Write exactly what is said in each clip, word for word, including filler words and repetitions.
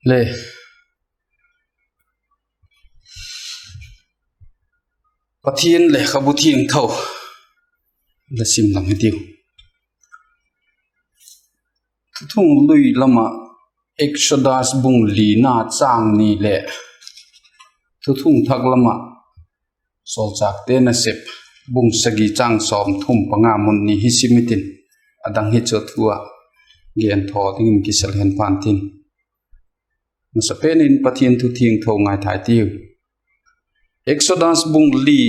le Pathian Lekhabu Thiangtho la sim lam hitiu. Thuthung lui lam ah Exodus bung lina châng ni leh Thuthung thak lam ah Sawlchâkte Nasep bung sagi châng sawmthum panga mun ni hi sim hitin, a dang hi chu thu ah genthaw dingin kisa hen pha'n tin. Masapen in Pathian thu thiangtho ngaithai tiu. Exodus bung li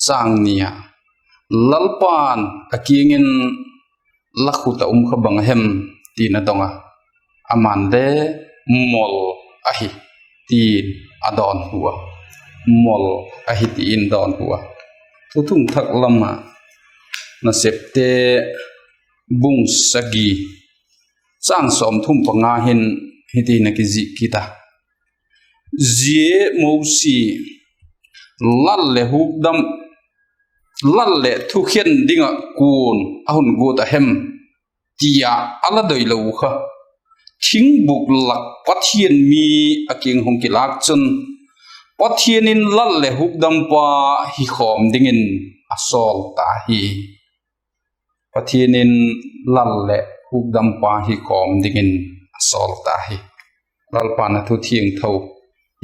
châng ni ah, Lalpa'n a kiang in, La khut ah um kha bang a hem? ti'n a dong a, ama'n le, Mol ahi, ti'n a dawnhu a. Mol ahi, ti'n dawnhu a. Thuthung thak lam ah Nasepte bung sagi châng sawmthum panga hin hiti'n a kizik kit a: Zia Mosi, Lal leh hukdam, Lal leh thukhen ding ah kua'n a hun guat a hem? ti ah a la doilo kha, thingbuk lak pathian mi a kiang hung kilâk chun, Pathian in Lal leh Hukdampa hi khawm dingin a sawl ta hi. Pathian in Lal leh Hukdampa hi khawm dingin a sawl ta hi. Lalpa'n a thu thiangtho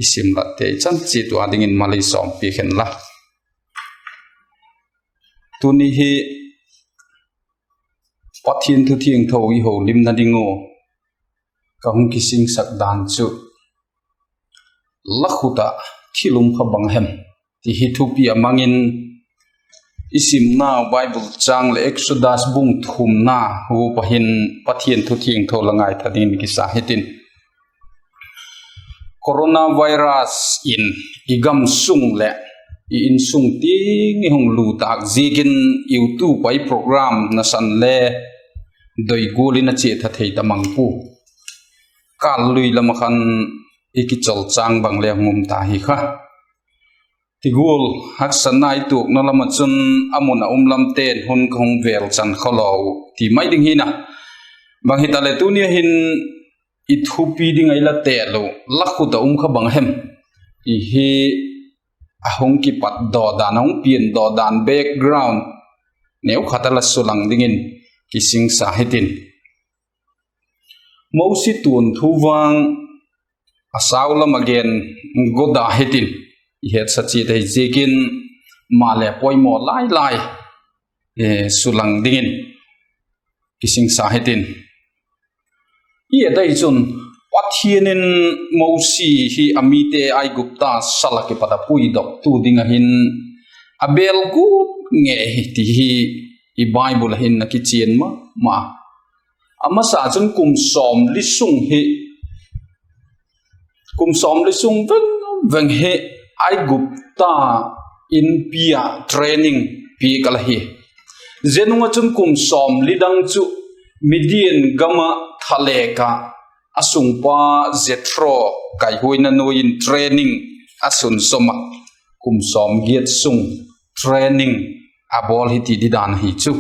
i simlatte i chan chiat ua dingin mal ei sawmpiak hen la. Tuni hi Pathian thu thiangtho i holimna ding ua ka hung kisingsak dan chu, La khut ah thil um kha bang hem? ti hi thupi a mang in, i simnau Bible châng leh Exodus bung thumna huap ah hin Pathian thu thiangtho la ngaitha dingin kisa hitin. Coronavirus in i gam sung leh i insung tiang i hung lu tâk ziakin YouTube ah i program nasan le doi gual in a chia tha thei ta mang pua. Kâllui lam ah khan i kichol châng bang le hung um ta hi kha. Ti gual haksatna i tuakna lam ah chun a mun a um lamte'n hun ka hung vêl chan khawlaw uh ti mai ding hi'n a. Bang hitaleh tuni a hin i thupi ding ah i la têl uh, La khut ah um kha bang hem? ti hi a hung kipatdaw dan, a hung piandaw dan, background neu khat a la sulang dingin kisingsa hitin. Mosi tuanthu vang a sau lam a gen goda hitin, i hetsa chiat ahi ziakin, maleh poimaw lai lai sulang dingin kisingsa hitin. I et ahi chun, Pathian in Mosi hi a mite Aigupta sal ah kipat a puidoktu ding ah hin a bêl guat ngei hi ti hi i Bible ah hin a kichian ma ma. A masa chun kum sawmli sung hi, kum sawmli sung veng veng hi Aigupta inpi ah training piak a la hi. Zia nung ah chun kum sawmli dang chu Midian gam ah thalêk ah a sungpa Jethro kaihuaina nuai in training a sunzawm a, kum sawmgiat sung training a bawl hi ti didan ahi chu.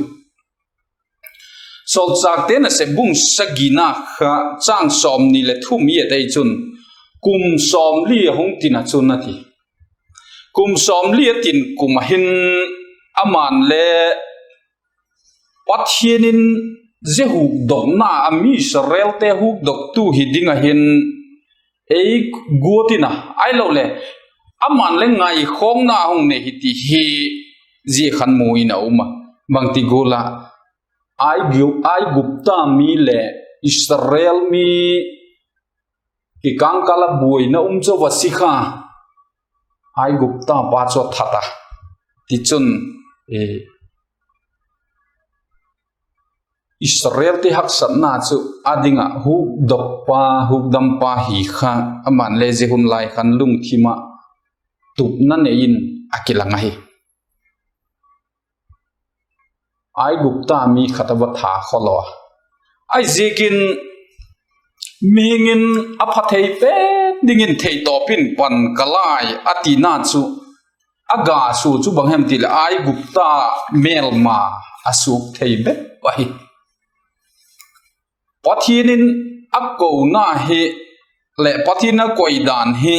Sawlchâkte Nasep bung sagina kha châng sawmni leh thum i et ahi chun, kum sawmli a hung tin a chun a ti. Kum sawmli a tin kum ah hin ama'n le Pathian in zia hukdokna a mi Israelte hukdoktu hi ding ah hin ei guat in a, ahiloleh ama'n le ngaikhawkna a hung nei hi ti hi zia khan mu in a um a. Bangti gual ah Aigupta mi leh Israel mi kikângkâl ah buaina um chu a va si kha, Aigupta pa chu a that a, tichun Israelte haksatna chu a ding ah hukdokpa, hukdampa hi kha, ama'n le zia hun lai khan lungthim ah tupna nei in a kilang ahi. Aigupta mi khat a va that khawlaw a, ahiziakin mihing in a pha thei pen dingin theitawp in pan ka lai a tina chu, a ga sua chu bang hem ti leh Aigupta mêlma a suak thei bep ahi. Pathian in a kona hi leh Pathian a koi dan hi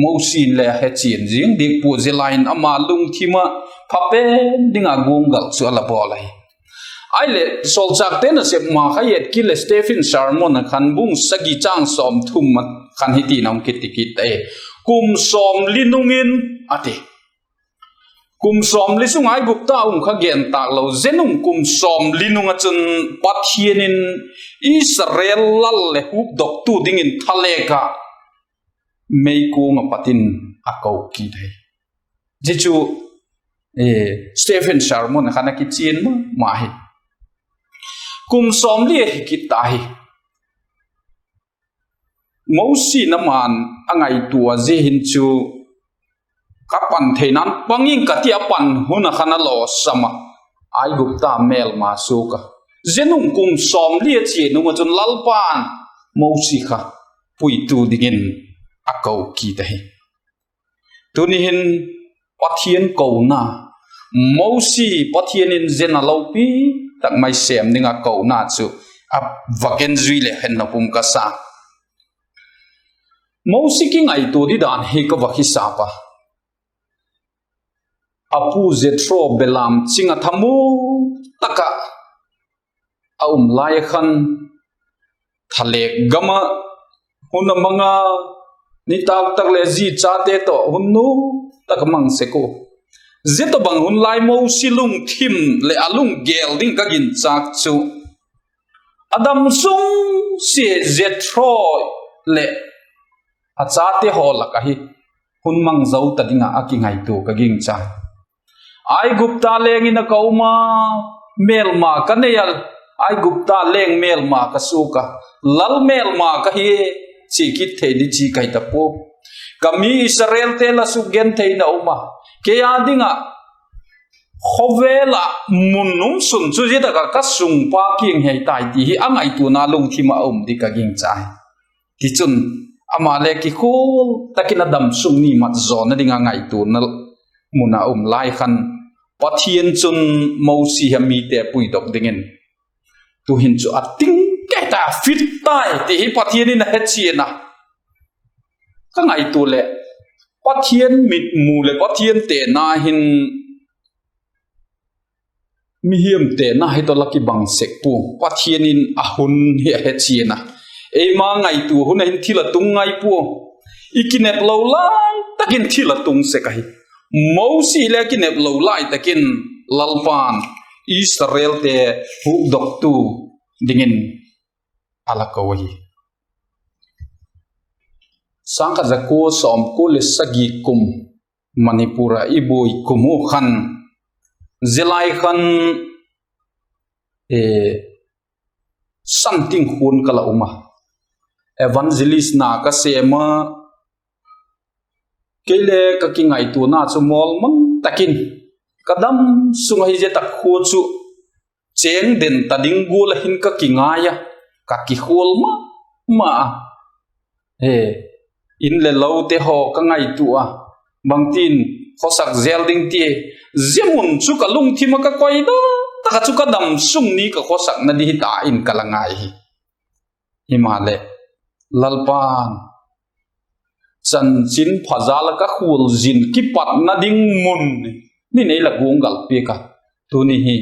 Mosi in le a hechian zing dik pua, zia lai in ama lungthim ah pha pen ding a guanggal chu a la bawl ahi. Ahileh Sawlchâkte Nasepma kha et kit leh Stephen Sermon ah khan bung sagi châng sawmthum ah khan hitin a hung kiti kit ahi: Kum sawmli nung in, a ti. Kum sawmli sung Aigupta um kha gen tâk lo, zia nung kum sawmli nung ah chun Pathian in Israel lal leh hukdoktu dingin thalêk ah meikuang ah pat in a ko kit ahi. Zia chu Stephen Sermon ah khan a kichian ma ma hi. Kum sawmli ahi kit ta hi. Mosi in ama'n a ngaitua a, zia hin chu ka pan theina'n pang ing ka ti a, pan hun ah khan a lawsam ah, Aigupta mêlma suak a. Zia nung kum sawmli a chia nung ah chun Lalpa'n Mosi kha puitu dingin a ko kit ahi. Tuni hin Pathian kona, Mosi Pathian in zia na lopi tak mai sêm ding a kona chu a vak en zui leu hen nop um ka sa. Mosi kingaitua di dan hi ka vak hisap a. A pu Jethro belam ching ah thamuang tak ah a um lai khan, thalêk gam ah hun a mang a, nitâk tak leh zi chate tawh hun nuam tak a mang sek ua. Zia tawhbang hun lai Mosi lungthim leh a lunggêl ding ka ginchâk chu, a dam sung sia Jethro leh a chate haw lak ahi hun mang zo ta ding ah a kingaitua ka gingcha. Aigupta leng in a ka um a, mêlma ka nei a, Aigupta leng mêlma ka suak a, lal mêlma ka hi, chia kit thei di chi ka hi ta pua. Ka mi Israelte la sukgentheina um a, kei â ding ah khawvel ah mun um sun chu zia tak ah ka sungpa kiang hi tai ti hi a ngaituana lungthim ah a um di ka gingcha hi. Tichun, ama le kikhual tak in a dam sung ni mat zawna ding a ngaituana mun a um lai khan, Pathian chun Mosi hi a mite puidok dingin, tu'hin chu a ting kei ta, fit tai ti hi Pathian in a hechian a. Ka ngaitua leh, Pathian mitmu leh Pathian tena hin mihing tena hi tawh la kibang sek pua, Pathian in a hun hi a hechian a. Eima ngaitua hun ah hin thil a tung ngai pua, i kinep lo lai tak in thil a tung sek ahi. Mosi le a kinep lo lai tak in Lalpa'n Israelte hukdoktu dingin a la ko ahi. Sâng khat za kua sawmkua leh sagi kum, Manipur ah i buai kum u khan, zia lai khan, Santing khuan ka la um a, evangelist na ka sêm a, kei le ka kingaituana chu mawl mang tak in, ka dam sung ahi zia tak khua chu chêng den ta ding gual ah hin ka kingai a, ka kikhual ma ma a. In leh lote haw ka ngaitua a, bangtin khawsak zel ding tia, zia mun chu ka lungthim ah ka koi dok tak ah chu ka dam sung ni ka khawsakna di hi ta in ka la ngai hi. Himaleh, Lalpa'n chanchinpha jal ah ka khualzin kipatna ding mun in ei la guanggal piak a, tuni hi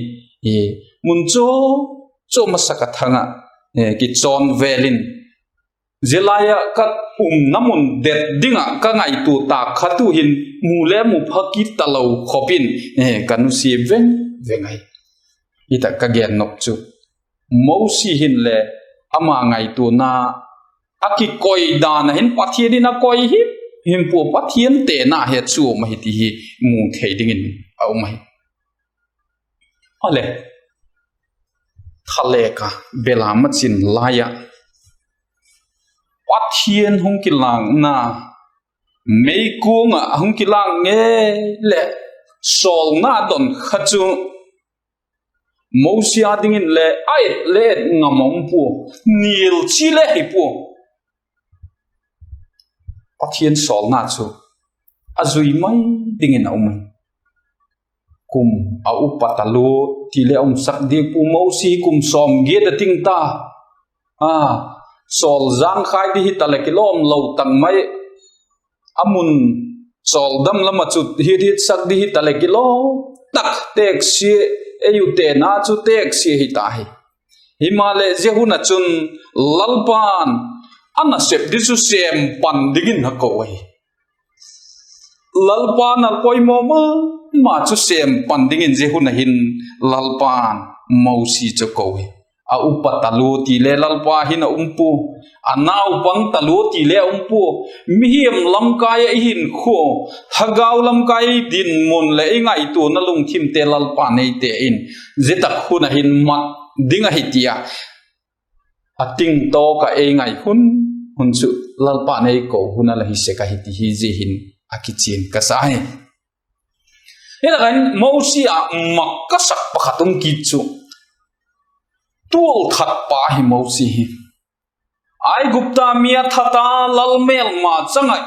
mun chu, chu masak a thang ah kichawn vel in, zia lai ah ka umna mun det ding ah ka ngaitua tâk kha tu'hin mu le mu pha kit talo khop in, ka nusia veng veng ahi. Hi tak ka gen nop chu, Mosi hin le ama ngaituana a kikoi dan ah hin Pathian in a koi him him pua, Pathian tena hi a chuam ahi ti hi mu thei dingin a um ahi. A le, thalek ah belam a chin lai ah Pathian hung kilâkna, meikuang ah hung kilâk ngei leh sawlna don kha chu Mosi â dingin le a et le et ngam a um pua, nial chi le hi pua. Pathian sawlna chu a zui mai dingin a um ahi. Kum a upa talua ti le a umsak diak pua, Mosi kum sawmgiat a ting ta. a, sawl zangkhai di hitaleh kilawm lo tak mai, a mun sawldam lam ah chu hiat hiatsak di hitaleh kilawm tak teksia, ei u tena chu teksia hita hi. Himaleh zia hun ah chun Lalpa'n a nasep di chu sêm pan dingin a ko ahi. Lalpa'n a poimaw ma ma chu sêm pan dingin zia hun ah hin Lalpa'n Mosi chu ko hi. A upa talua ti le Lalpa hin a um pua, a naupang talua ti le a um pua. Mihing lamkai ah i hinkhua, thagau lamkai dinmun leh i ngaituana lungthimte Lalpa'n ei te in, zia tak hun ah hin mat ding ahi ti a, a tingtawk ah ei ngai hun, hun chu Lalpa'n ei ko hun a la hi sek ahi ti hi zia hin a kichian ka sa hi. Hilai in Mosi ah mak ka sak pakhat um kit chu, tualthatpa hi Mosi hi. Aigupta mi a that a, lal mêlma chang ah,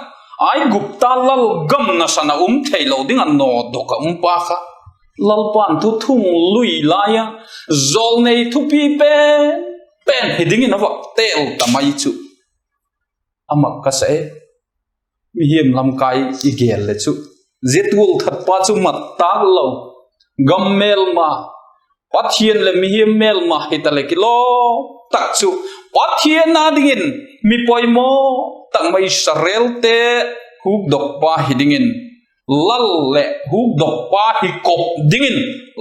Aigupta lal gam nasan a um theilo ding a nawdok a um pa kha, Lalpa'n thuthung lui lai a, jawlnei thupi pen pen hi dingin a va tel ta mai chu, a mak ka sa e. Mihing lamkai i gel leh chu, zia tualthatpa chu mat tâk lo, gam mêlma, Pathian leh mihing mêlma hitaleh kilawm tak chu, Pathian â dingin mi poimaw tak mai Israelte hukdokpa hi dingin, lal leh hukdokpa hi kop dingin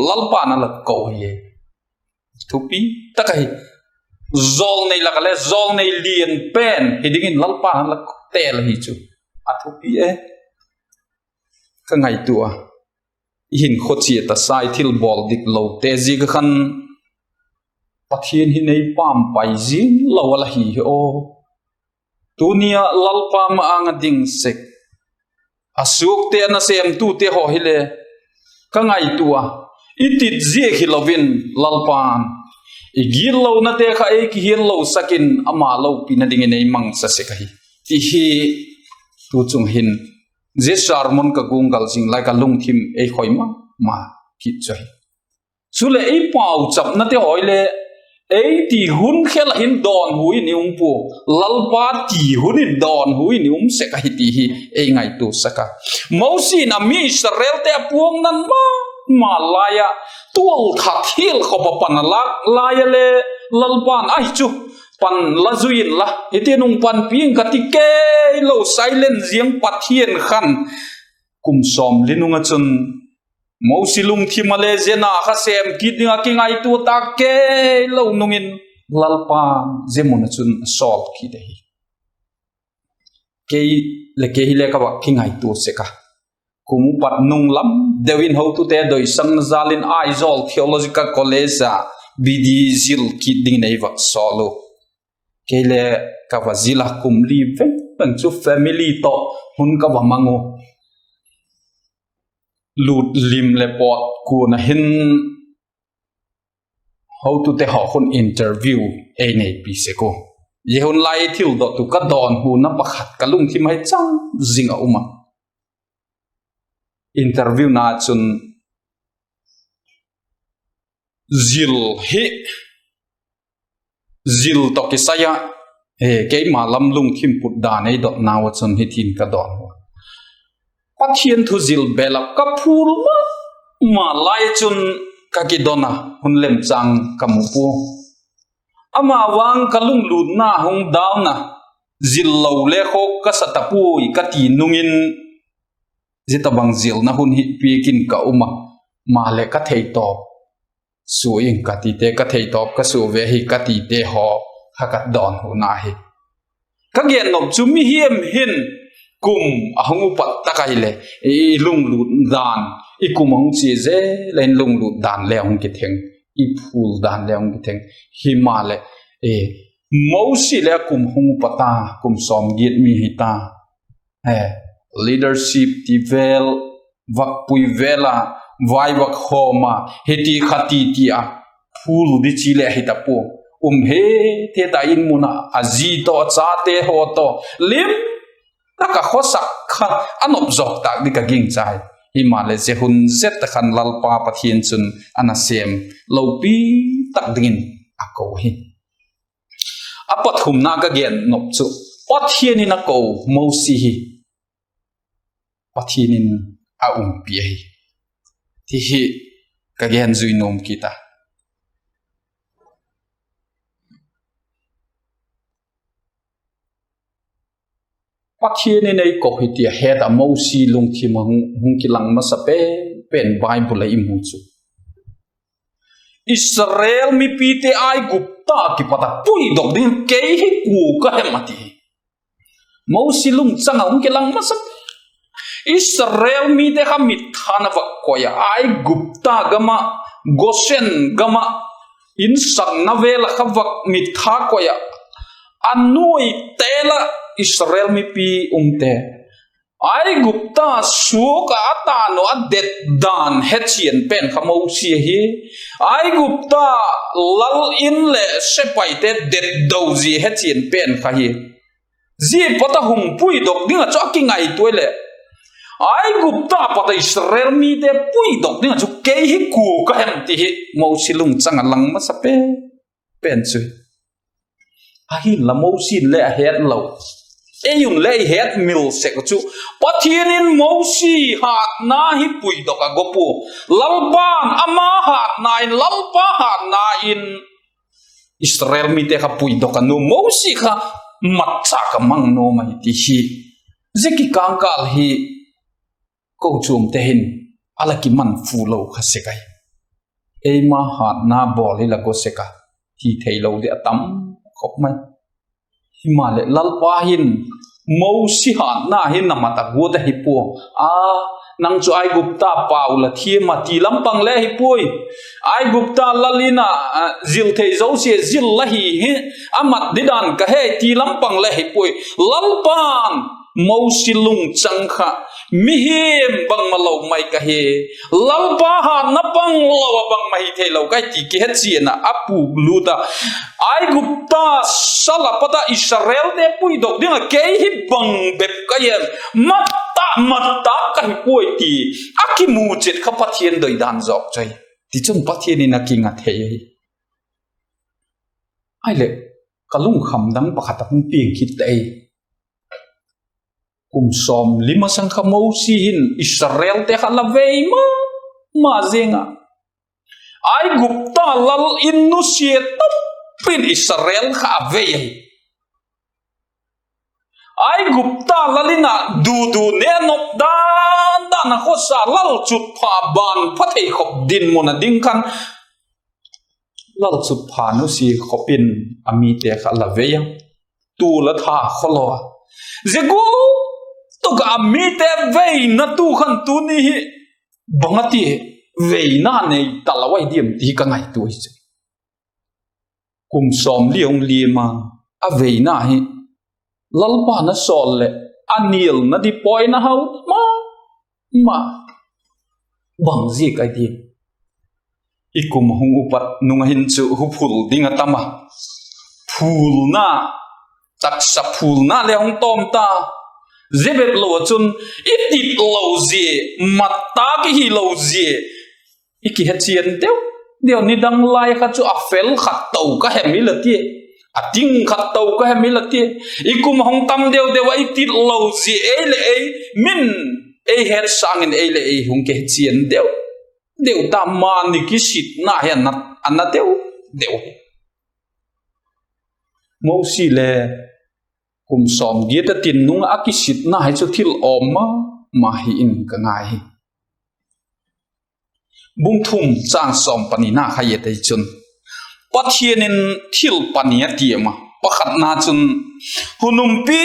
Lalpa'n a la ko hi. Thupi tak ahi. Jawlnei lak ah le jawlnei lian pen hi dingin Lalpa'n a la tel ahi chu, a thupi e. Ka ngaitua a, i hinkhua chia ta sa, i thilbawl dik lote ziak ah khan Pathian hin ei pampai zing lo a la hi hi aw. Tuni ah Lalpa ma-âng a ding sek, a suakte, a nasêmtute haw hile, ka ngaitua a, i tit ziak hilo in Lalpa'n i gitlonate kha ei kihiatlosak in ama lopina dingin ei mangcha sek ahi, ti hi tu chung hin zia sermon ka guanggal zing lai ka lungthim ei khoi ma ma kit chu ahi. Chuleh ei pauchapnate haw hile, ei ti hun khel ah hin dawnhu in i um pua, Lalpa ti hun in dawnhu in i um sek ahi ti hi ei ngaituasak a. Mosi in a mi Israelte a puang nan ma ma lai ah, tualthat hial khop ah pan a lâk lai a le, Lalpa'n, ahi chu, pan la zui inla, hiti nung panpi ing ka ti kei lo, silent ziang Pathian khan, kum sawmli nung ah chun Mosi lungthim ah le zia na kha sêm kit ding ah kingaitua tâk kei lo nung in, Lalpa'n zia mun ah chun a sawl kit ahi. Kei leh kei hile ka va kingaitua sek a, kum upat nung lam deu in hotute doisakna jâl in Aizawl Theological College ah B D zil kit dingin ei va sawl u. Kei le ka va zil a, kum li veng veng chu family tawh hun ka va mang u. Lût lim leh pawt kuan ah hin hotute haw khun interview ei neipi sek u. Zia hun lai thildot uh ka dawnhuna pakhat ka lungthim ah hi chang zing ah um a. Interview na chun zil hi, zil tawh kisai ah, keima lam lungthim put dan ei dotnau ah chun hitin ka dawn u. Pathian thu zil bel ah ka phûl ma ma lai chun ka kidon a, hun lemchâng ka mu pua. Ama vang ka lunglûtna hung down a, zil lo le khawk ka sa ta puai ka ti nung in, zia tabang zilna hun hi piak in ka um a, maleh ka theitawp sua ing ka tite, ka theitawp ka sua ve hi ka tite haw kha ka dawnhuna hi. Ka gen nop chu mihing hin kum a hung upat tak ahileh, i lunglût dan, i kum a hung chia zel in lunglût dan le hung kitheng, i phûl dan le hung kitheng. Himaleh, Mosi le a kum hung upat a, kum sawmgiat mi hi ta. Leadership ti vel, vak pui vel a, vai vak khawm a, hiti khati ti a phûl di chi leh hi ta pua. Um het het a in mun ah a zi tawh a chate haw tawh lim tak a khawsak kha a nop zawk tâk di ka gingchai. Himaleh zia hun zet a khan Lalpa Pathian chun a nasêm lopi tak dingin a ko hi. A pathumna ka gen nop chu, Pathian in a ko Mosi hi Pathian in a umpi ahi, ti hi ka gen zui nuam kit a. Pathian in ei ko hi ti a het a Mosi lungthim a hung, hung kilang masa pen pen Bible ah i mu chu, Israel mipite Aigupta kipat a puidok ding kei hi kua ka hem a ti hi Mosi lungchang a hung kilang masa. Israel mite kha mittha na vak koi a, Aigupta gam ah, Gosen gam ah, insakna vel ah kha vak mittha koi a, a nuai tel a Israel mipi umte Aigupta suak ah a tan uh a det dan hechian pen kha Mosi ahi. Aigupta lal in leh sepaite detdo zia hechian pen kha hi. Zia pat a hung puidok ding ah chu a kingaitua leh, Aigupta pat a Israel mite puidok ding ah chu kei hi kua ka hem ti hi Mosi lungchang a lang masa pen pen chu. Ahinla Mosi in le a het lo, ei un le i hetmil sek uh chu, Pathian in Mosi hatna hi puidok a go pua. Lalpa'n ama hatna in, Lalpa hatna in Israel mite kha puidok a nuam, Mosi kha matchâk a mang nuam ahi ti hi. Zia kikâl hi kochuamte hin a la kiman fu lo kha sek ahi. Eima hatna bawl i la go sek a, ti theilo di a tam khop mai. Himaleh Lalpa hin Mosi hatna hi na mat a guat ahi pua. A, nang chu Aigupta pau la thiam a ti lam pang le hi puai. Aigupta lal in a, a, zil thei zosia zil la hi hi, a mat didan ka he ti lam pang le hi puai. Lalpa'n Mosi lungchang kha, mihing bangma lo mai ka hi, Lalpa hatna pang lo a bangma hi theilo ka hi ti kihechian a a puk lut a, Aigupta sal a pat a Israelte puidok ding ah kei hi bang bep ka hem, mat ta mat ta ka hi puai ti a kimu chiat kha Pathian doidan zawk chu ahi. Tichun Pathian in a kinga thei ahi. Ahileh, ka lungkham dang pakhat a hung piang kit ta ei. Kum sawmli masang kha Mosi hin Israelte kha la vei ma ma zing a, Aigupta lal in nusia tampi in Israel kha a vei ahi. Aigupta lal in a dudu ne nop dan dan a khawsa lalchutpha ban pha thei khop dinmun a ding khan, lalchutpha nusia khop in a mite kha la vei a, tu la tha kholo a, zia gual tak a mite veina tu khan tuni hi bang a ti, veina nei talo ahi diam ti ka ngaitua hi chu. Kum sawmli hung liam a, a veina hi Lalpa'n a sawl leh a nialna di pawina hau ma ma, bang ziak ahi diam? I kum hung upat nung a hin chu huphul ding a tam a, phulna, taksa phulna le hung tawm ta. Zia bep lo ah chun i tit lo zia, mat ta ki hi lo zia i kihechian deu deu, nidang lai kha chu a fel khat to ka hem i la tia, a ting khat to ka hem i la tia, i kum a hung tam deu deu a i tit lo zia ei leh ei, min ei het sâng in ei leh ei hung kihechian deu deu ta, mani kisitna hi a na, a na deu deu hi. Mosi le kum sawmgiat a tin nung ah a kisitna hi chu thil awm ma ma hi in ka ngai hi. Bung thum châng sawm panina kha et ei chun, Pathian in thil pani a tiam a, pakhatna chun, hun umpi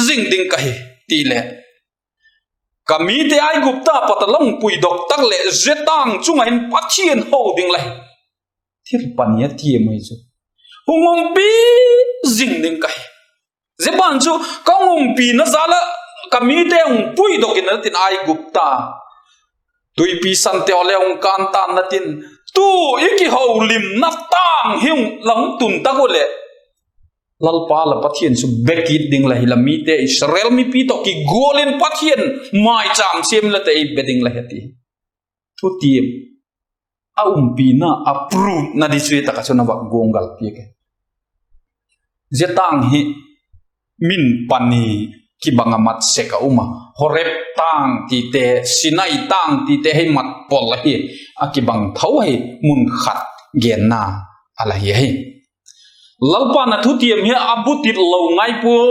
zing ding ka hi, ti leh, ka mite Aigupta pat a la hung puidok tak leh zia tâng chung ah hin Pathian ho ding la hi. Thil pani a tiam ahi chu, hung umpi zing ding ka hi. Zia ban chu ka hung umpina jal ah ka mite hung puidok in a tin Aigupta, tuipi sante haw le hung kân ta'n a tin, tu i kiholimna tâng hi hung la hung tun tak u leh, Lalpa la Pathian chu be kit ding la hi, la mite Israel mipi tawh kigual in Pathian maichâm siam la te ei be ding la hi, a ti. Thutiam, a umpina a prove na di chu tak ah chun a vak guanggal piak e. Zia tâng hi min pani kibang a mat sek a um a, Horeb tâng tite, Sinai tâng tite hi mat pol ahi, a kibang tho ahi, mun khat genna a la hi ahi. Lalpa'n a thutiam hi a butit lo ngai pua,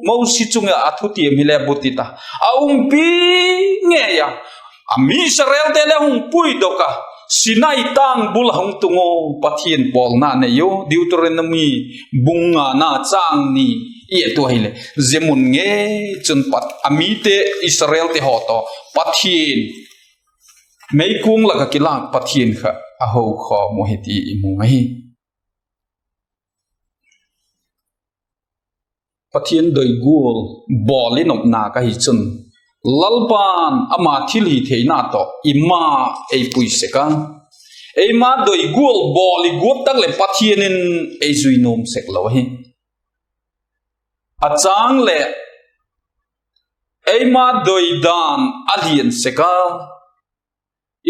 Mosi chung ah a thutiam hile butit a, a umpi ngei a, a mi Israelte le hung puidok a, Sinai tâng bul a hung tung u, Pathian pawlna nei u, Deuteronomy bung ngana châng ni i et u ahileh, zia mun ngei chun Pat-, a mite Israelte haw tawh Pathian, meikuang lak ah kilâk Pathian kha a ho khawm u hi ti i mu ahi. Pathian doi gual bawl i nopna ka hi chun, Lalpa'n ama thilhitheina tawh i ma ei pui sek a, eima doi gual bawl i guat tak leh Pathian in ei zui nuam sek lo ahi. A châng leh eima doidan a lian sek a,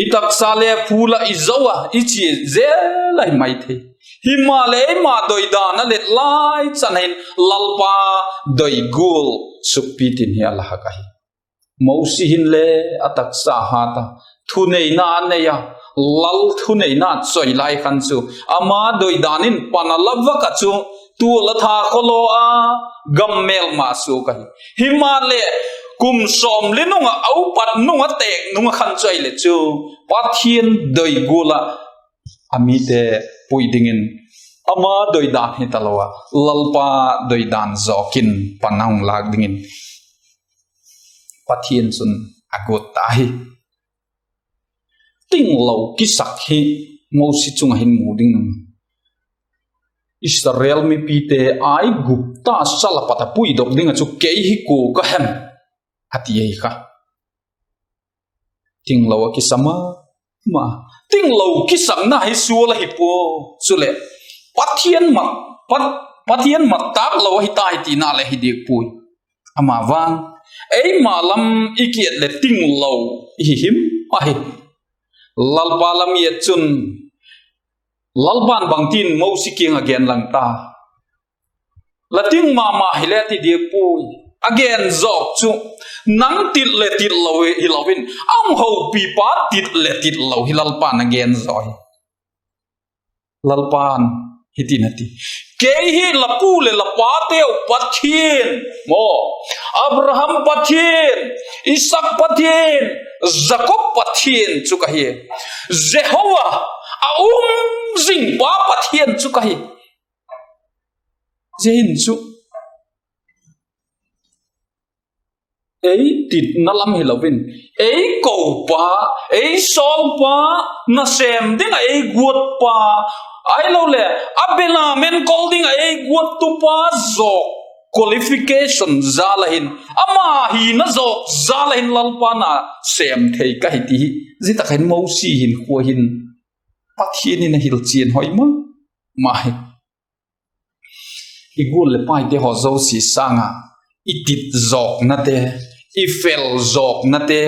i taksa le phul ah i zo a, i chia zel ahi mai thei. Himaleh eima doidan a let lai chan hin Lalpa doi gual sukpi tin hi a la hak ahi. Mosi hinle a taksa hat a, thuneina a nei a, lal thuneina choi lai khan chu ama doidan in pan a la vak ah chu, tual a tha khawlaw a, gam mêlma suak ahi. Himaleh kum sawmli nung ah a upat nung a têk nung ah khan chu ahileh chu, Pathian doi gual ah a mite pui dingin, ama doidan hi talo a, Lalpa doidan zawk in pan a hung lâk dingin Pathian chun a guat ta hi. Tinglo kisak hi Mosi chung ah hin mu ding, Israel mipite Aigupta sal a pat a puidok ding ah chu kei hi kua ka hem, a ti ahi kha. Tinglo a kisa ma ma, tinglo kisakna hi sual ahi pua. Chuleh, Pathian mat, Pat-, Pathian mat tâk lo ahi ta hi tina leh hi diak puai. Ama vang, eima lam i kiet leh tinglo i hi him ahi. Lalpa lam i et chun, Lalpa'n bangtin Mosi kiang ah gen lang ta? La ting ma ma hile ti diak puai. A gen zawk chu, nang tit leh tit lo hilo in, a hung hopipa tit leh tit lo hi Lalpa'n a gen zaw hi. Lalpa'n hitin a ti, kei hi la pu leh la pateu Pathian maw, Abraham Pathian, Isaak Pathian, Jakob Pathian chu ka hi. Jehovah, a um zingpa Pathian chu ka hi. Zia hin chu ei titna lam hilo in, ei kopa, ei sawlpa, nasêm ding ah ei guatpa, ahiloleh a belam enkol ding ah ei guattupa zawk qualification jal ah hin, ama hina zawk jal ah hin Lalpa nasêm thei ka hi ti hi. Zia tak hin Mosi hinkhua hin Pathian in a hilchian hoi ma ma hi. I gual leh paite haw zosia sâng ah, i tit zawknate, i fel zawknate,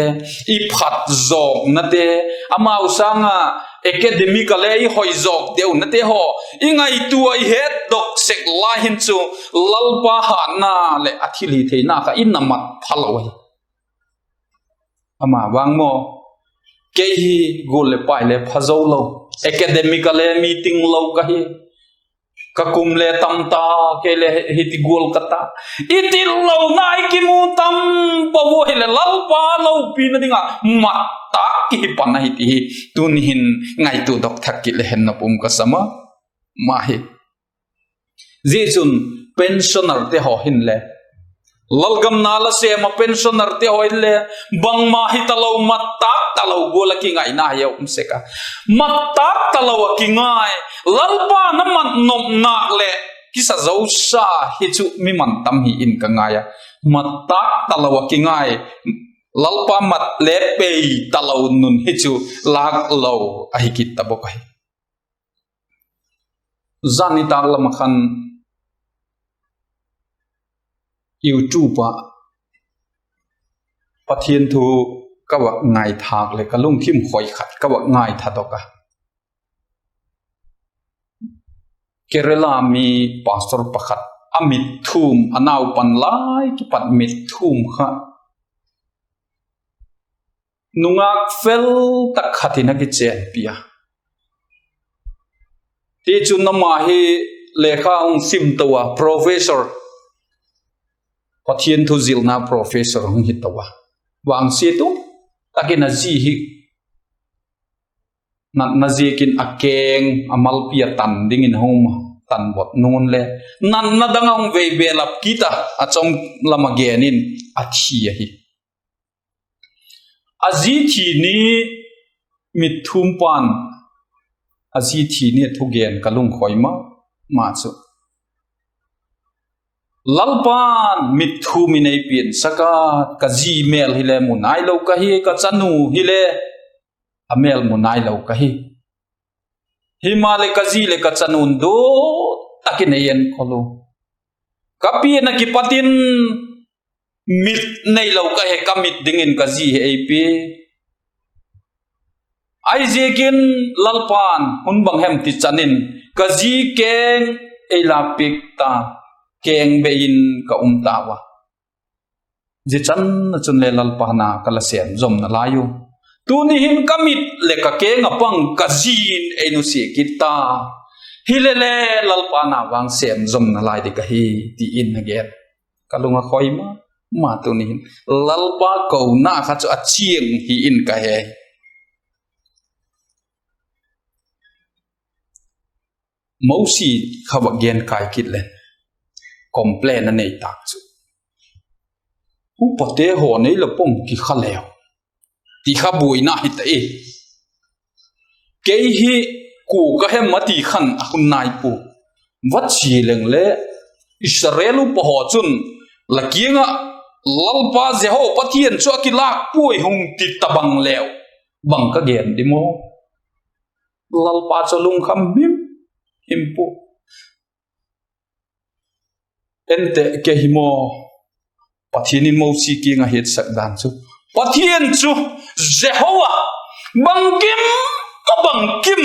i phat zawknate, amau sâng ah academic ah le i hoi zawk deunate haw, i ngaitua i hetdok sek lai hin chu, Lalpa hatna leh a thilhitheina kha i na mat phalo ahi. Ama vang maw, kei hi gual leh pai le pha zo lo, academic ah le mi tinglo ka hi, ka kum le tam ta, kei le hiti gual ka ta, i tit lona i kimu tam pua hileh Lalpa lopina ding ah mat tâk kihi pan ahi ti hi tuni hin ngaituadok thak kit le hen nop um ka sa ma ma hi. Zia chun pensionerte haw hinle, lalgam na la sêm ah pensionerte haw hinle, bangma hi talo, mat tâk talo gual ah kingaina hi a um sek a. Mat tâk talo ah kingai, Lalpa'n a mat nop nâk leh kisa zosa hi chu mi man tam hi in ka ngai a. Mat tâk talo ah kingai, Lalpa mat le pei talo nun hi chu lâk lo ahi kit ta bawk ahi. Zan nitâk lam ah khan YouTube ah Pathian thu ka va ngaithâk leh ka lungthim khoi khat ka va ngaithadok a. Kerala mi pastor pakhat a mitthum, a naupan lai kipat mitthum kha nungâk fel tak khat in a kichenpi a. Tichun ama hi lekha hung sim to a, professor, Pathian thu zilna professor hung hi to a. Vangsiat um tak in a zi hi natna ziakin a keng a malpi a tan dingin hung um a, tan bot nung un le natna dang a hung vei belap kit a, a chawm lam a gen in a thi ahi. A zi thi ni mitthum pa'n a zi thi ni a thugen ka lungkhoi ma ma chu, Lalpa'n mitthum in ei piansak a, ka zi mêl hile mu nailo ka hi, ka chanu hile a mêl mu nailo ka hi. Himaleh ka zi leh ka chanu'n du tak in ei enkhol u. Ka pian ah kipat in mit neilo ka hi, ka mit dingin ka zi hi ei pia. Ahiziakin Lalpa'n hun bang hem ti chan in ka zi keng ei lâkpiak ta, keng bei in ka um tau a. Zia chan ah chun le Lalpa na ka la sêm zomna lai u. Tuni hin ka mit leh ka keng ah pang ka zi in ei nusia kit ta. Hilele Lalpa na vang sêm zomna lai ding ka hi, ti in a gen. Ka lung a khoi ma ma tuni hin. Lalpa kona kha chu a chiang hi in ka he. Mosi kha va gen kai kit leng, complain a nei tâk chu, upate haw nei la pom kikha leu, ti kha buaina hi ta i. Kei hi kua ka hem a ti khan a hun nai pua. Va chia leng le Israel upa haw chun la kiang ah Lalpa Jehovah Pathian chu a kilâk puai hung ti tabang leu, bang ka gen di maw? Lalpa chu lungkham him him pua. Ente kei hi maw, Pathian in Mosi kiang ah hiatsak dan chu, Pathian chu Jehovah bangkim a bangkim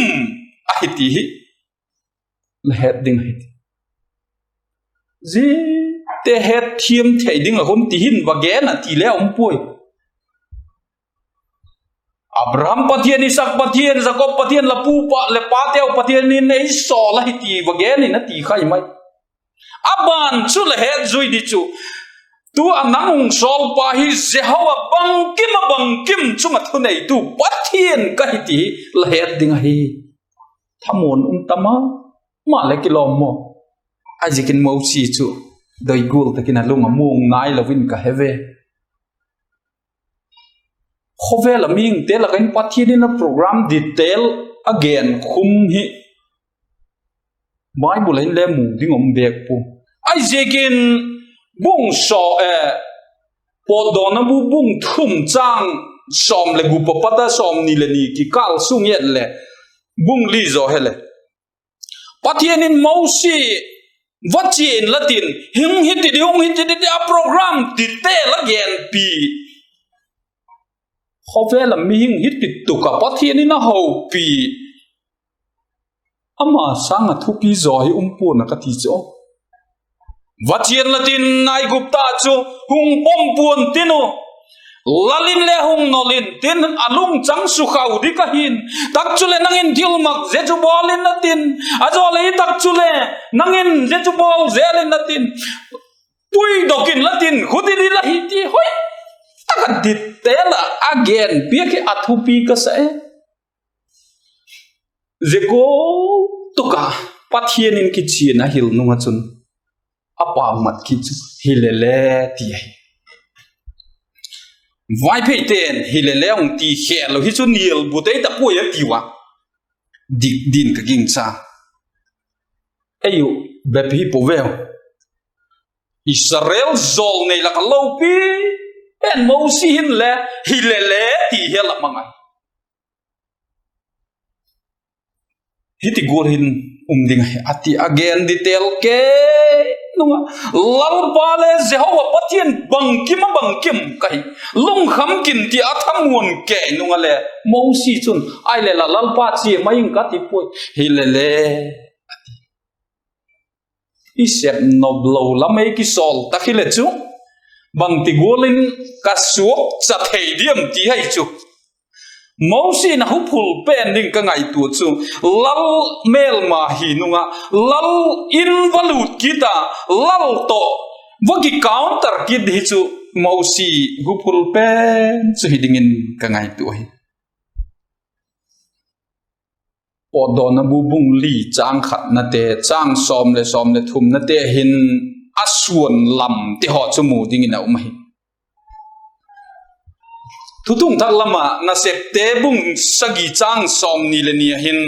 ahi ti hi la het ding ahi. Ziate hetthiam thei ding ah hun ti hin va gen a ti le um puai. Abraham Pathian, Isak Pathian, Jakob Pathian, la pu pa leh pateu Pathian in ei sawl ahi ti va gen in a ti khai mai. A ban chu la het zui di chu, tu a nang hung sawlpa hi Jehovah bangkim a bangkim chung ah thuneitu Pathian ka hi ti hi la het ding ahi. Thamuan um ta ma ma leh kilawm maw. Ahiziakin Mosi chu doi gual tak in a lung a muang nailo in ka he ve. Khawvel a mihingte lak ah hin Pathian in a program detail a genkhum hi Bible ah hin le mu ding um bêk pua. Ahiziakin bung saw, eh, Pawtdawna bu bung thum châng sawm leh gup a pat a sawmni leh ni kikâl sung et leh, bung li zaw he le, Pathian in Mosi, va chia inla tin, hing hi ti di, hung hi ti di ti a program detail a genpi. Khawvel a mihing hi ti tuk ah Pathian in a hopi, ama sâng ah thupi zaw hi um pua'n a ka ti chu. Va chia inla tin, Aigupta chu hung pom pua'n tin u, lal in le hung nol in tin, a lungchang sukhau di ka hin. Tak chuleh nang in thilmak zia chu bawl inla tin, a zaw leh i tak chuleh nang in zia chu bawl zel inla tin, puidok inla tin, khuti di la hi ti hoi tak a detail ah a genpiak hi a thupi ka sa e. Zia gual tak ah Pathian in kichian a hil nung ah chun a pau mat kit chu hilele ti ahi. Vaipheite'n hilele hung ti khêl lo hi chu nial bu tei ta puai a tiu a, dik din ka gingcha. Ei u bep hi pua veu. Israel jawlnei lak ah lopi pen Mosi hin le hilele ti hel a mang ahi. Hiti gual hin um ding ahi a ti a gen detail kei nung ah, Lalpa le Jehovah Pathian bangkim a bangkim ka hi, lungkham kin ti a thamuan kei nung ah le, Mosi chun, Ai le la, Lalpa chia mai ing ka ti puai, hilele, a ti. i sep nop lo lam ei kisawl tak hile chu, bangti gual in ka suakcha thei diam ti hai chu, Mosi in a huphul pen ding ka ngaitua chu, lal mêlma hi nung ah, lal in va lût kit a, lal tawh va kicounter kit hi chu, Mosi huphul pen chu hi dingin ka ngaitua hi. Pawtdawna bu bung li châng khatnate, châng sawm leh sawm leh thumnate hin a suan lamte haw chu mu dingin a um ahi. Thuthung Thak lam ah Nasepte bung sagi châng sawmni leh ni ah hin,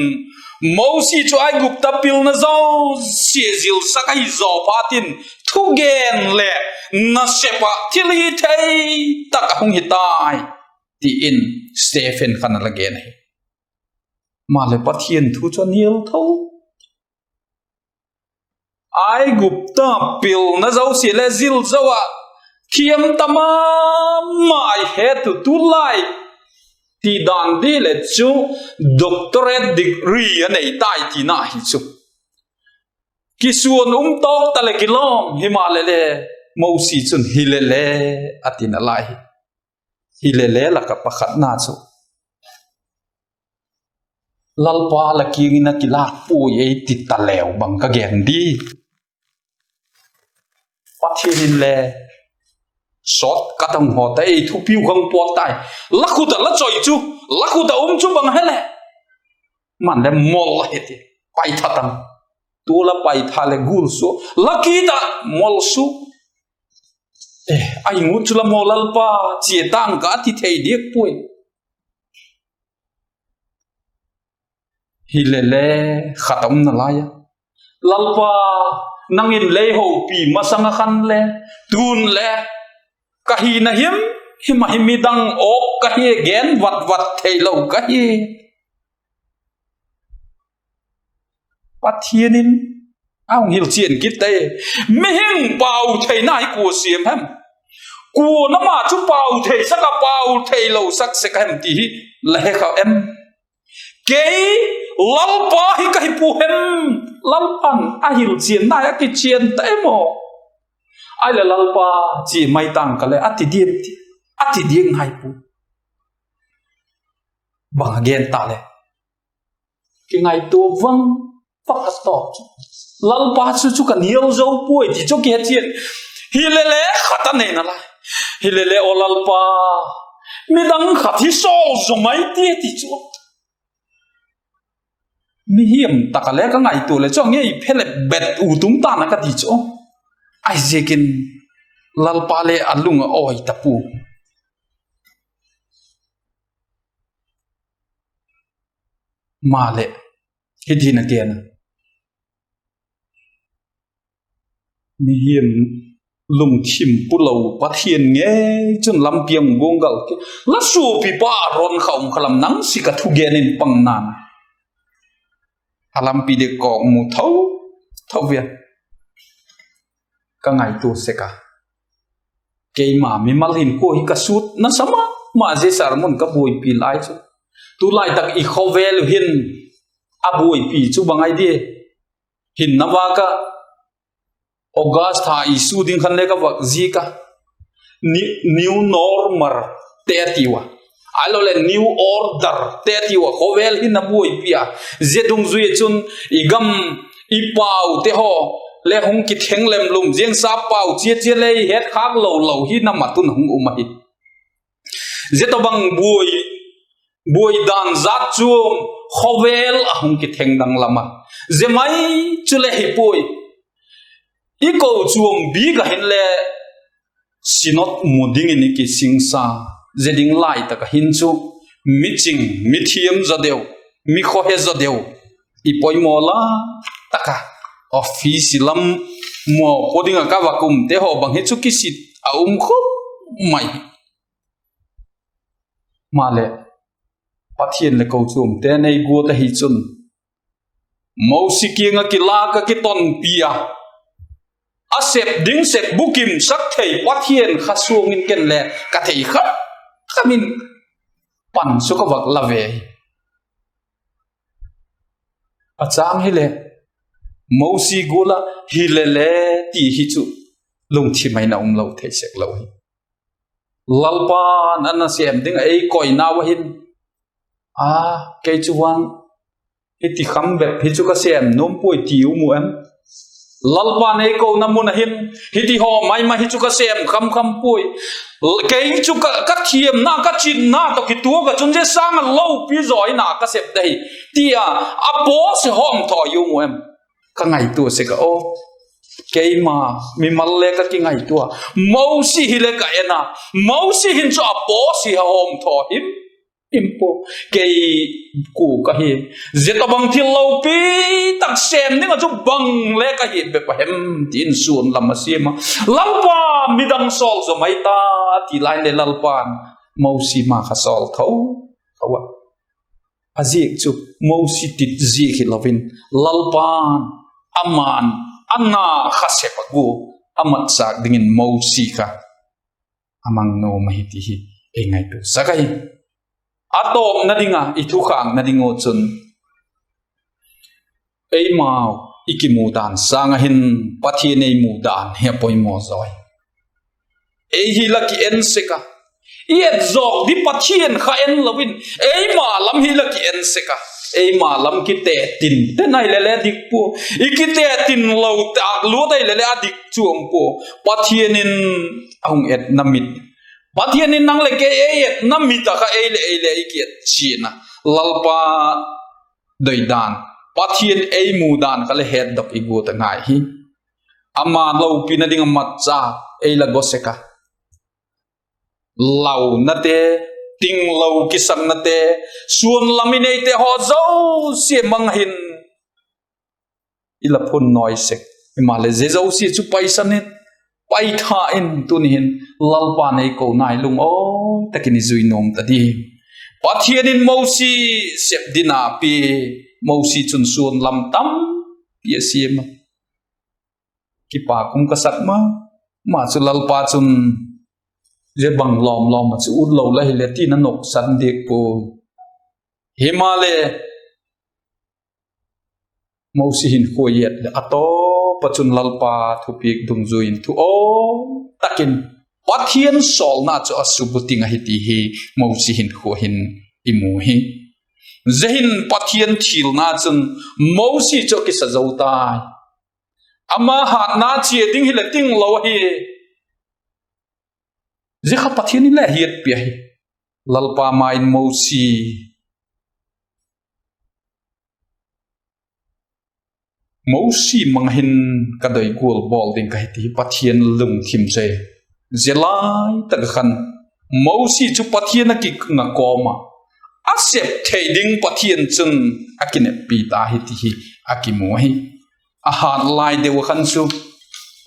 Mosi chu Aigupta pilna zosia zilsak ahi zaw phat in, thugen leh nasep ah thil hithei tak a hung hi tai, ti in Stephen khan a la gen ahi. Maleh Pathian thu chu a nial tho. Aigupta pilna zosia leh zil zo ah, thiam ta ma ma i het u tulai, ti dan di leh chu doctorate degree a nei tai tina hi chu. Kisuan um tawk ta leh kilawm himaleh le, Mosi chun hile le, a tina lai hi. Hile le lak ah pakhatna chu, Lalpa la kiang in a kilâk puai ei ti ta leu bang ka gen di. Pathian inle sawt ka tang haw ta ei thupiu khang pawt tai. La khut ah la choi chu, la khut ah um chu bang he leh, man le mol a he ti, paitha tang. Tu la paitha leh gul sua, la kit ah mol sua. E, a ingut chu la maw Lalpa, chia tang ka ti thei diak puai. Hile le, khat a um nalai a, Lalpa, nang in lei hopi masang ah khan le, tun le, ka hina him him ah hi midang awk ka hi, gen vat vat theilo ka hi. Pathian in a hung hilchian kit tai. Mihing pau theina hi kua siam hem? Kua'n ama chu pau theisak ah pau theilo sak sek a hem ti hi la he kha em? Kei Lalpa hi ka hi pua hem? Lalpa'n a hilchianna a kichian ta em aw? Ahileh Lalpa, chia mai tang ka leh a ti diam ti, a ti diak ngai pua. Bang a gen ta leh, kingaitua vang, pakhat tawh chu, Lalpa chu chu ka nial zo puai ti chu kihechian. Hile le khat a nei nalai. Hile le aw Lalpa, midang khat hi sawl zaw mai ti ti chu, mihiam tak a le ka ngaitua leh chu a ngei phelep bet u tung ta'n a ka ti chu. Ahiziakin Lalpa le a lung a awi ta pua. Maleh, hiti'n a gen a, mihiam lungthim pulo Pathian ngei chun lampi a hung guanggal kei. La suapipa Aron kha um kha lam, nang sik a thugen in pang nan, a lampi ding kawkmu tho tho via ka ngaitua sek a. Keima mimal hinkhua hi ka sut nasa ma ma, zia sermon ka buaipi lai chu, tulai tak i khawvel uh hin a buaipi chu bang ai dia, hinna vâk ah August tha issue ding khan le ka vak zik a, new normal te a tiu a, ahiloleh new order te a tiu a, khawvel hin a buaipi a. Zia dungzui ah chun i gam, i paute haw le hung kitheng lem lum ziang, sap pau chia chia le i het khâk lo lo hi na mat un hung um ahi. Zia tawhbang buai, buai dan zat chu khawvel a hung kitheng dang lam a, zia mai chu le hi puai. I kochuam bik ah hinle Synod mu dingin i kisingsa, zia ding lai tak ah hin chu, mi ching, mi thiam zaw deu, mi khawhe zaw deu, i poimaw la tak a, office lam maw paw ding ah ka vak umte haw bang hi chu kisit a um khop mai. Maleh, Pathian leh kochuamte nei guat ahi chun, Mosi kiang ah kilâk ah kitonpi a, a sep ding sep bukimsak thei Pathian kha suang in ken le ka thei kha, kha min pan chu ka vak la ve hi. A châng hileh, Mosi gual a hile le ti hi chu lungthim a in a um lo thei sek lo hi. Lalpa'n a nasêm ding ah ei koinau a hin, a, kei chu vang hiti kham bep hi chu ka sêm nuam puai ti um u em? Lalpa'n ei kona mun a hin, hiti haw mai mai hi chu ka sêm kham kham puai. Kei chu ka, ka thiamna, ka chinna tawh kituak ah chun zia sâng ah lopi zaw in a ka sep ta hi, ti a, a pause hawm thaw i um u em? Ka ngaitua sek a aw. Keima mimal le ka kingaitua a, Mosi hi le ka en a, Mosi hin chu a pause hi a hawm thaw him him pua. Kei kua ka hi, zia tawhbang thil lopi tak sêm ding ah chu bang le ka hi bep a hem, ti in suan lam a siam a. Lalpa, midang sawl zaw mai ta, ti lai leh Lalpa'n Mosi ma kha sawl tho tho a. A ziak chu Mosi tit ziak hilo in, Lalpa'n, ama'n, a na kha sep a gual, a matchâk dingin Mosi kha a mang nuam ahi ti hi ei ngaitua sak ahi. A tawpna ding a i thukhâkna ding uh chun, eimau i kimu dan sâng ah hin Pathian ei mu dan hi a poimaw zaw hi. Ei hi la ki en sek a, i et zawk di Pathian kha en lo in, eima lam hi la ki en sek a, eima lam kite tin te nai le le dik pua. I kite tin lo tak luat ai le le a dik chuam pua. Pathian in a hung etna mit, Pathian in nang leh kei ei etna mit ah kha ei leh ei le i ki et chian a, Lalpa doi dan, Pathian ei mu dan kha le hetdok i guat a ngai hi. Ama lopina ding a matchâk ei la gaw sek a, launate, tinglo kisaknate, suan lam i neite haw zosia mang hin i la phun nawi sek. Himaleh zia zosia chu paisan in, paitha in, tuni hin Lalpa'n ei ko nai lung awi tak in i zui nuam ta di. Pathian in Mosi sep ding a pia, Mosi chun suan lam tampi a siam a. Kipak um ka sak ma ma chu Lalpa chun, zia bang lawm lawm ah chu ut lo la hileh tin a noksan diak puai. Himaleh Mosi hinkhua i et leh a tawp ah chun Lalpa thupiak dungzui in thu awi tak in Pathian sawlna chu a subukim ahi ti hi Mosi hinkhua hin i mu hi. Zia hin Pathian thilna chun Mosi chu a kisa zo tai. Ama hatna chia ding hileh tinglo ahi. Zia kha Pathian in le hiat pia hi. Lalpa ma in Mosi, Mosi mang hin ka doi gual bawl ding ka hi ti hi Pathian lungthim chu ahi. Zia lai tak ah khan Mosi chu Pathian a kingak kawm a, a sep thei ding Pathian chun a kineppi ta hi ti hi a kimu ahi. A hat lai deu ah khan chu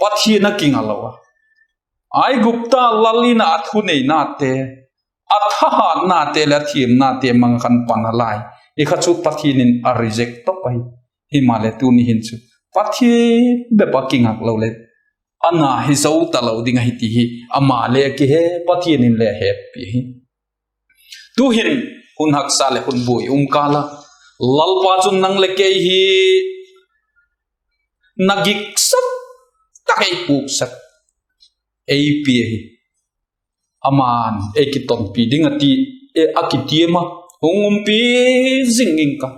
Pathian a kinga lo a, Aigupta lal in ah a thuneinate, a thahatnate leh a thiamnate mang khan pan a lai, i kha chu Pathian in a reject top ahi. Himaleh tuni hin chu Pathian bep a kingak lo leh a na hi zo talo ding ahi ti hi ama le a kihe, Pathian in le a hepi hi. Tu'hin hun haksa leh hun buai um kâl a, Lalpa chun nang leh kei hi na giksak tak ei puksak, ei pia hi. Ama'n ei kitonpi ding a ti, a kitiam a, hung umpi zing ing ka,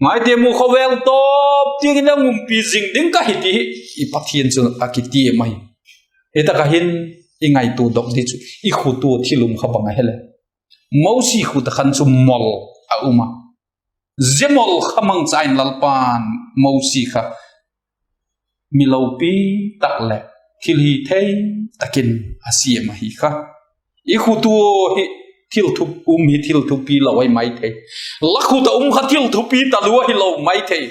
ngaite mu, khawvel tawp tiang in hung umpi zing ding ka hi ti hi i Pathian chun a kitiam ahi. Hi tak ah hin i ngaituadok di chu i khut ua thil um kha bang a he le, Mosi khut ah khan chu mol a um a, zia mol kha mangcha in Lalpa'n Mosi kha mi lopi tak leh thil hithei tak in a siam ahi kha. I khut ua hi thil thupi um hi thil thupi lo ahi mai thei. La khut ah um kha thil thupi talua hilo mai thei.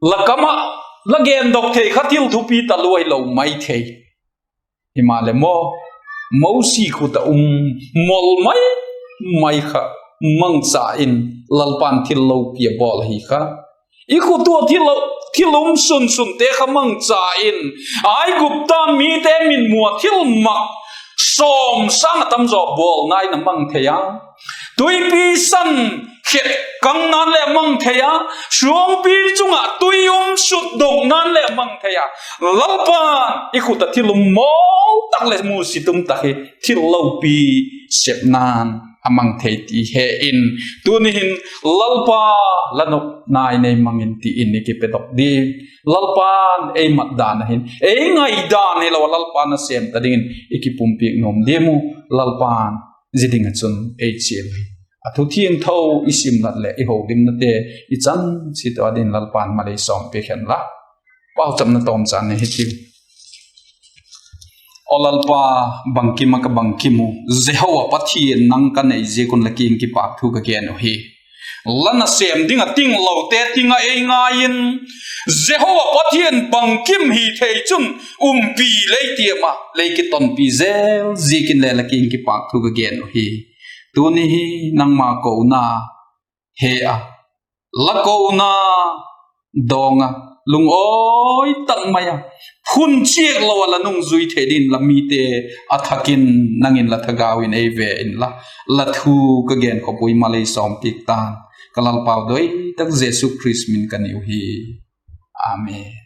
La kam ah la gendok thei kha thil thupi talua hilo mai thei. Himaleh maw, Mosi khut ah um mol mai mai kha mangcha in Lalpa'n thil lopi a bawl ahi kha. I khut ua thil, thil um sun sunte kha mangcha in Aigupta mite mitmu ah thil mak sawm sâng a tam zaw bawlna in a mang thei a. Tuipi san khet kangna'n leh a mang thei a, suangpi chung ah tui um sutdokna'n leh a mang thei a, Lalpa'n i khut ah thil um mawl tak leh musit um tak hi thil lopi sepna'n a mang thei ti he in, tuni hin, Lalpa, la nopna'n ei mang in, ti in i kipedok diam? Lalpa'n ei mat dan ah hin ei ngaidan hilo a Lalpa'n a sêm ta dingin i kipumpiak nuam diam u? Lalpa'n zia ding ah chun ei chial hi. A thu thiangtho i sim nat leh i holimnate i chan chiat a dingin Lalpa'n malei sawmpiak hen la. Pauchapna tawmchan nei hitiu. Aw Lalpa, bangkim ah ka bangkim uh, Jehova Pathian, nang ka nei ziak un la kiang kipâk thu ka gen uh hi. La nasêm ding ah tinglote ting ah ei ngai in, Jehova Pathian bangkim hi thei chun umpi lei tiam ah lei kitonpi zel ziakin le la kiang kipâk thu ka gen uh hi. Tuni hi nangma kona he a, la kona dawng a, lungawi tak mai a, phun chiak lo ah la nungzui thei dingin la mite a thak in, nang in la thagau in ei ve inla, la thu ka genkhawm ui malei sawmpiak ta'n. Ka Lalpau doi tak Jesu Khrist min ka ni uh hi. Amen.